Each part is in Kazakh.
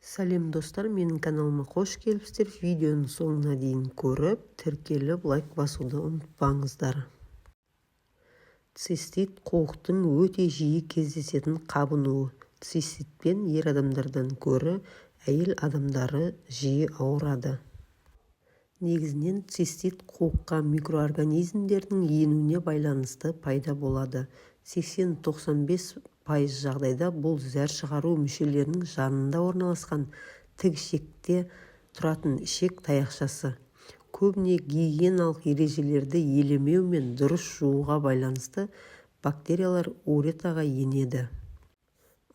Сәлем, достар! Менің каналыма қош келіпсіздер! Видеоның соңына дейін көріп, тіркеліп, лайк басуды ұмытпаңыздар. Цистит – қуықтың өте жиі кездесетін қабынуы. Циститпен ер адамдардан гөрі әйел адамдары жиі ауырады. Негізінен цистит қуыққа микроорганизмдердің енуіне байланысты пайда болады. 80-95% жағдайда бұл зәр шығару мүшелерінің жанында орналасқан тік ішекте тұратын ішек таяқшасы. Көбіне гигиеналық ережелерді елемеу мен дұрыс жууға байланысты бактериялар уретраға енеді.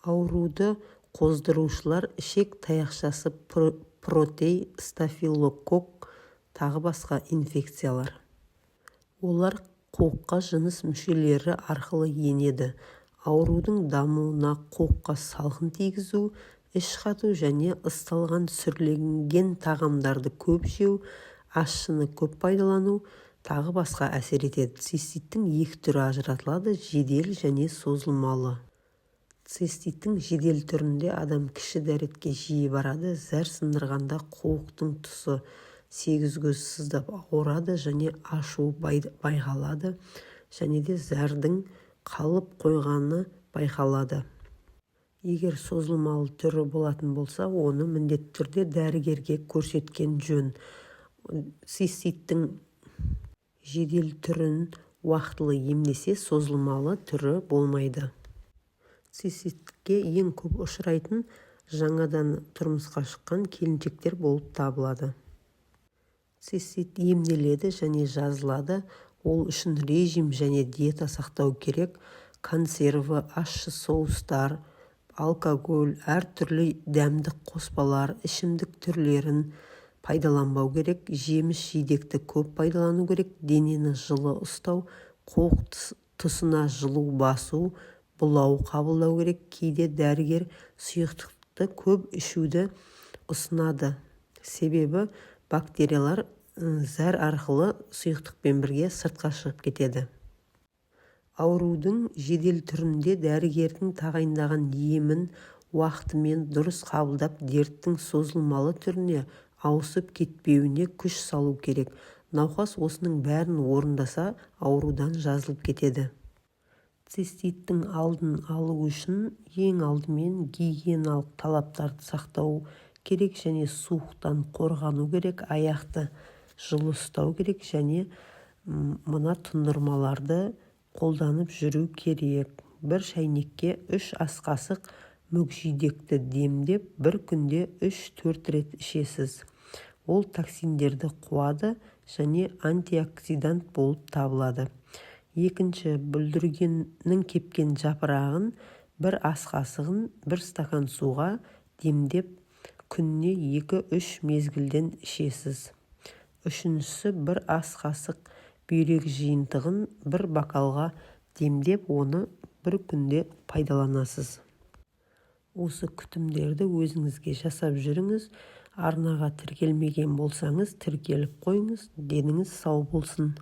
Ауруды қоздырушылар: ішек таяқшасы протей, стафилококк, тағы басқа инфекциялар. Олар қуыққа жыныс мүшелері арқылы енеді. Аурудың дамуына қуыққа салқын тигізу, іш қату және ысталған, сүрленген тағамдарды көп жеу, ащыны көп пайдалану, тағы басқа әсер етеді. Циститтің екі түрі ажыратылады: жедел және созылмалы. Циститтің жедел түрінде адам кіші дәретке жиі барады, зәр сындырғанда қуықтың тұсы, сегіз көз сыздап ауырады және ашуы байқалады және де зәрдің қалып қойғаны байқалады. Егер созылмалы түрі болатын болса, оны міндетті түрде дәрігерге көрсеткен жөн. Циститтің жедел түрін уақытылы емдесе, созылмалы түрі болмайды. Циститке ең көп ұшырайтын жаңадан тұрмысқа шыққан келіншектер болып табылады. Цистит емделеді және жазылады. Ол үшін режим және диета сақтау керек. Консерві, ащы соустар, алкоголь, әртүрлі дәмді қоспалар, ішімдік түрлерін пайдаланбау керек. Жеміс-жидекті көп пайдалану керек. Денені жылы ұстау, қуық тұсына жылу басу, бұлау қабылдау керек. Кейде дәрігер сұйықтықты көп ішуді ұсынады, себебі бактериялар зәр арқылы сұйықтықпен бірге сыртқа шығып кетеді. Аурудың жедел түрінде дәрігердің тағайындаған емін уақытымен дұрыс қабылдап, дерттің созылмалы түріне ауысып кетпеуіне күш салу керек. Науқас осының бәрін орындаса, аурудан жазылып кетеді. Циститтің алдын алу үшін ең алдымен гигиеналық талаптарды сақтау керек және суықтан қорғану керек, аяқты жылы ұстау керек және мына тұндырмаларды қолданып жүру керек. Бір шәйнекке 3 ас қасық мүкжидекті демдеп, бір күнде 3-4 рет ішесіз. Ол токсиндерді қуады және антиоксидант болып табылады. Екінші, бүлдіргеннің кепкен жапырағын бір ас қасығын бір стакан суға демдеп, күніне 2-3 мезгілден ішесіз. Үшіншісі, бір ас қасық бүйрек жиынтығын бір бокалға демдеп, оны бір күнде пайдаланасыз. Осы күтімдерді өзіңізге жасап жүріңіз. Арнаға тіркелмеген болсаңыз, тіркеліп қойыңыз. Деніңіз сау болсын!